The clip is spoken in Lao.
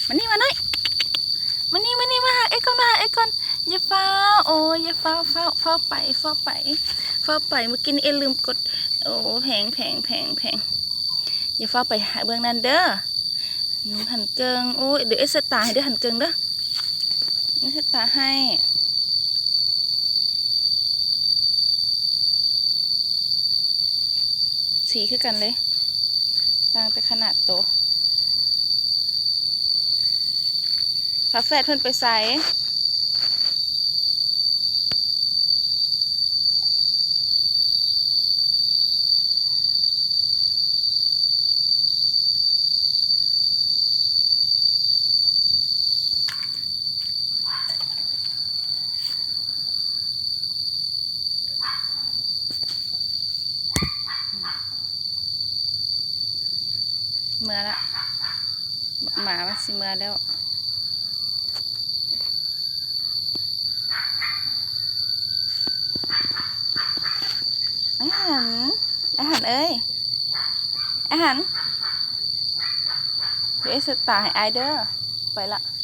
ມານີ້ມາໜ້ອຍ ມານີ້ ມານີ້ ມາຫາເອື້ອຍກ່ອນ ມາຫາເອື້ອຍກ່ອນ. ຢ່າຟ້າວ ໂອ້ຍ ຢ່າຟ້າວ ຟ້າວ ຟ້າວໄປ ຟ້າວໄປ ຟ້າວໄປ. ມື້ກີ້ເອື້ອຍລືມກົດ ໂອ້ ແພງ ແພງ ແພງ ແພງ. ຢ່າຟ້າວໄປຫາເບື້ອງນັ້ນເດີ ໜູຫັນເກິ່ງ. ໂອ້ຍ ດຽວເອື້ອຍເຊັດຕາໃຫ້ເດີ ຫັນເກິ່ງເດີ ເອື້ອຍເຊັດຕາໃຫ້. ສີຄືກັນເລີຍ ຕ່າງແຕ່ຂະໜາດໂຕ. ຝາແຝດເພິ່ນໄປໃສ? ເມືອລະ ໝາມັນຊິເມືອແລ້ວ. ອ້າຍຫັນ ອ້າຍຫັນເອີຍ ອ້າຍຫັນ ດຽວເຊັດຕາໃຫ້ອ້າຍເດີ ໄປລະ.